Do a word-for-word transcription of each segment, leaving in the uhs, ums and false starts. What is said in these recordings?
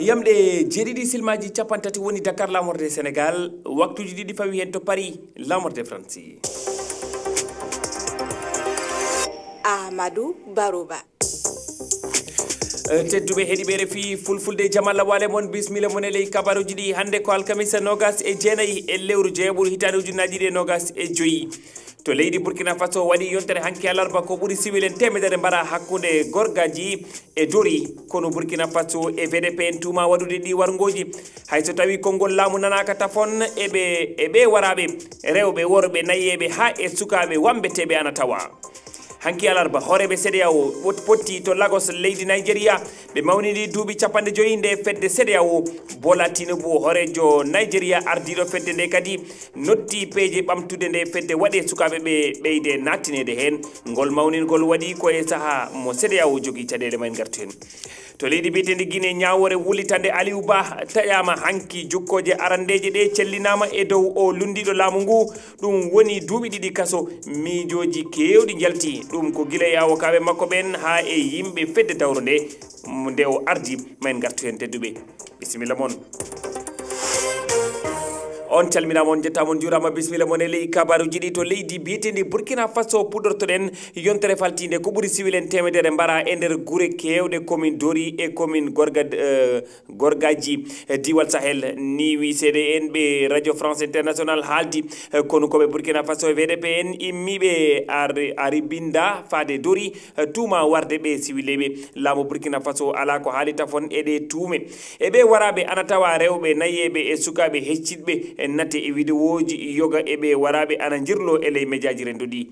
Jamɗe jeeɗiɗi silmaaji capanɗe tati woni Dakar, laamorde Sénégal, waktuuji ɗiɗi fawi heen to Paris, laamorde France. Amadou Barouba. Eh, tedduɓe heɗiɓe R F I Fulfulde, jam Allah waale mon, bismilla mon e ley kabaruuji ɗi. Hannde ko alkamisa noogas e jeenayi e lewru jeeɓuru hitaande ujunnaaji ɗiɗi e noogas e joyi. To leydi Burkina Faso waɗi yontere hanki alarba ko ɓuri siwil en teemedere mbara hakkunde gorgaaji e dori, kono Burkina Faso e V D P en tuuma waɗude ɗi warngooji. Hay so tawi konngol laamu nanaaka tafon e ɓe, e ɓe waraaɓe, rewɓe, worɓe, nayeeɓe haa e sukaaɓe wambeteeɓe ana tawa. Hanki alarba, hooreeɓe CEDEAO wot-, potti to Lagos, leydi Nigeria. Ɓe mawnini duuɓi capanɗe joyi nde fedde CEDEAO. Bola Tinubu, hooreejo Nigeria, ardiiɗo fedde nde kadi, noddi peeje ɓamtude nde fedde waɗe sukaaɓe ɓe ɓeyde nattineede heen. Ngol mawningol waɗi ko e sahaa mo CEDEAO jogii caɗeele, ma en ngartu heen. To leydi mbiyeteendi Guinée, ñaawoore wullitande Aliou Ba taƴaama hanki. Jukkooje arandeeje ɗe cellinaama e dow o lunndiiɗo laamu ngu. Ɗum woni duuɓi ɗiɗi kaso, miijooji keewɗi njalti. Ɗum ko gila e awokaaɓe makko ɓen haa e yimɓe fedde dawro nde, nde o ardi. Ma en ngartu heen, tedduɓe. Bisimilla mon. On calminaama, on njettaama, on njuuraama. Bisimilla mon e ley kabaaruuji ɗi. To leydi mbiyeteendi Burkina Faso puɗɗortoɗen yontere faltiinde. Ko ɓuri siwil en teemedere mbara e nder gure keewɗe, commune Dori e commune Gorga, eh, Gorgaaji, eh, Diiwal Sahel. Ni wi seede en ɓe Radio France International haaldi, eh, kono ko ɓe Burkina Faso e V D P en immiiɓe ar-, Aribinda faade Dori, eh, tuuma warde ɓe siwileeɓe. Laamu Burkina Faso alaa ko haali tafon e ɗe tuume. E ɓe waraaɓe ana tawa rewɓe, nayeeɓe e sukaaɓe hecciɗɓe, e nate e widewooji yoga e ɓe waraaɓe ana njirloo e ley mejaaji renndo ɗi.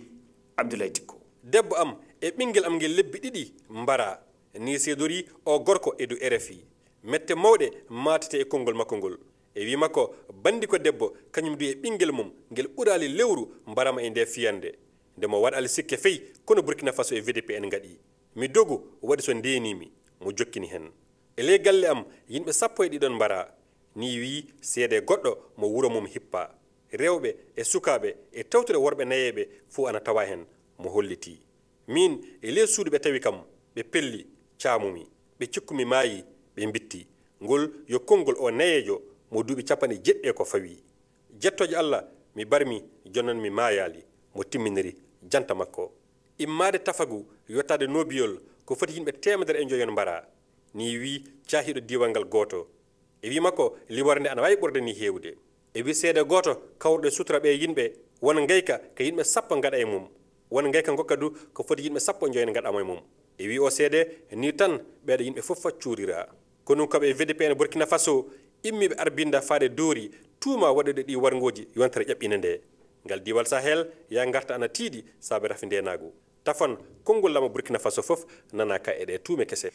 Abdoulaye Dicko. Debbo am e ɓinngel am ngel lebbi ɗiɗi mbara. Ni seedori o gorko e dow R F I. Mette mawɗe maatete e konngol makko ngol. E wi makko, banndi ko debbo, kañum du e ɓinngel mum, ngel ɓuraali lewru mbarama e nde fiyannde. Nde mo waɗaali sikke fey, kono Burkina Faso e V D P en ngaɗi. Mi dogu, waɗi so ndeenimi, mo jokkini hen. E ley galle am, yimɓe sappo e ɗiɗon mbara. Ni wi seede goɗɗo mo wuro mum hippa. Rewɓe e sukaaɓe e tawtude worɓe nayeeɓe fof ana tawa hen, mo holliti. Min e ley suudu ɓe tawi kam, ɓe pelli, caamumi. Ɓe cikkumi maayi, ɓe mbitti. Ngol yo konngol o nayeejo mo duuɓi capanɗe jeɗɗi e ko fawi. Jettooje Allah, mi barmi, jonnen mi maayaali, mo timminiri janta makko. Immaade Tafagu, yottaade Nobiyol, ko foti yimɓe teemedere e njoyon mbara. Ni wi caahiiɗo diiwal ngal gooto. E wi makko, limore nde ana waawi ɓurde ni heewde. E wi seede gooto, kawruɗo e sutura ɓe yimɓe, won ngayka ka yimɓe sappo ngaɗa e mum. Won ngayka ngokka du, ko foti yimɓe sappo njoyon ngaɗaama e mum. E wi o seede, ni tan ɓeeɗo yimɓe fof cuurira. Ko ɗum ko ɓe V D P en Burkina Faso, immiiɓe Arbinda faade Dori, tuuma waɗude ɗi warngooji yontere ƴaɓɓinde nde. Ngal diiwal Sahel, ya ngarta ana tiiɗi saabe rafi ndeenaagu. Tafon, konngol laamu Burkina Faso fof nanaaka e ɗe tuume kese.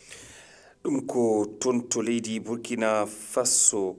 Ɗum ko toon to leydi Burkina Faso.